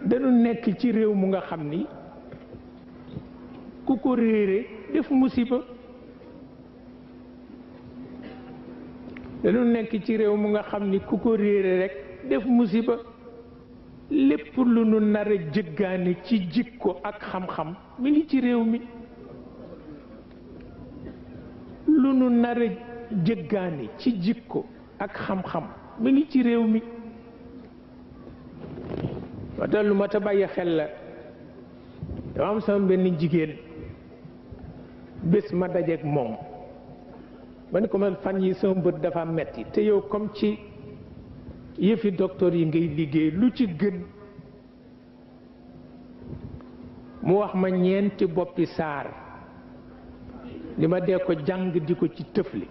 dañu nekk ci réew mu nga xam ni ku ko réere def musiba. dañu nekk ci réew mu nga xam ni ku ko réere rekk def musiba. lépp lu nu nar a jëggaane ci jikko ak xam-xam mi ngi ci réew mi. lu nu nar a jëggaane ci jikko ak xam-xam mi ngi ci réew mi. wata lu ma ta bàyyi xel la. dama am sama benn jigéen bés ma dajeek moom ma ne ko man fan yi sama bët dafa metti te yow comme ci yëfi docteur yi ngay liggéey lu ci gën. mu wax ma ñeenti boppi saar li ma dee ko jàng di ko ci tëfli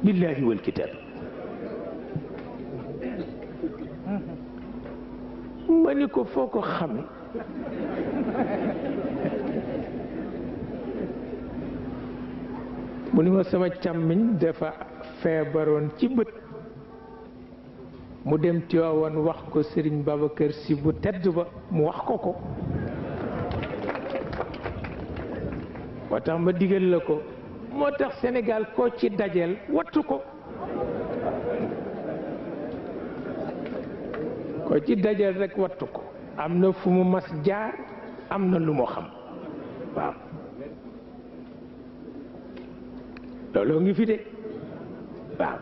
billaahi wal kitaab. ma ni ko foo ko xame mu ni ma sama càmmiñ dafa feebaroon ci bët mu dem Tiwaawan wax ko Sëriñ Babacar Si bu tedd ba mu wax ko ko. moo tax ma digal la ko. moo tax Sénégal koo ci dajeel wattu ko. koo ci dajeel rekk wattu ko. am na fu mu mas jaar am na lu mu xam waaw. looloo ngi fi de waaw.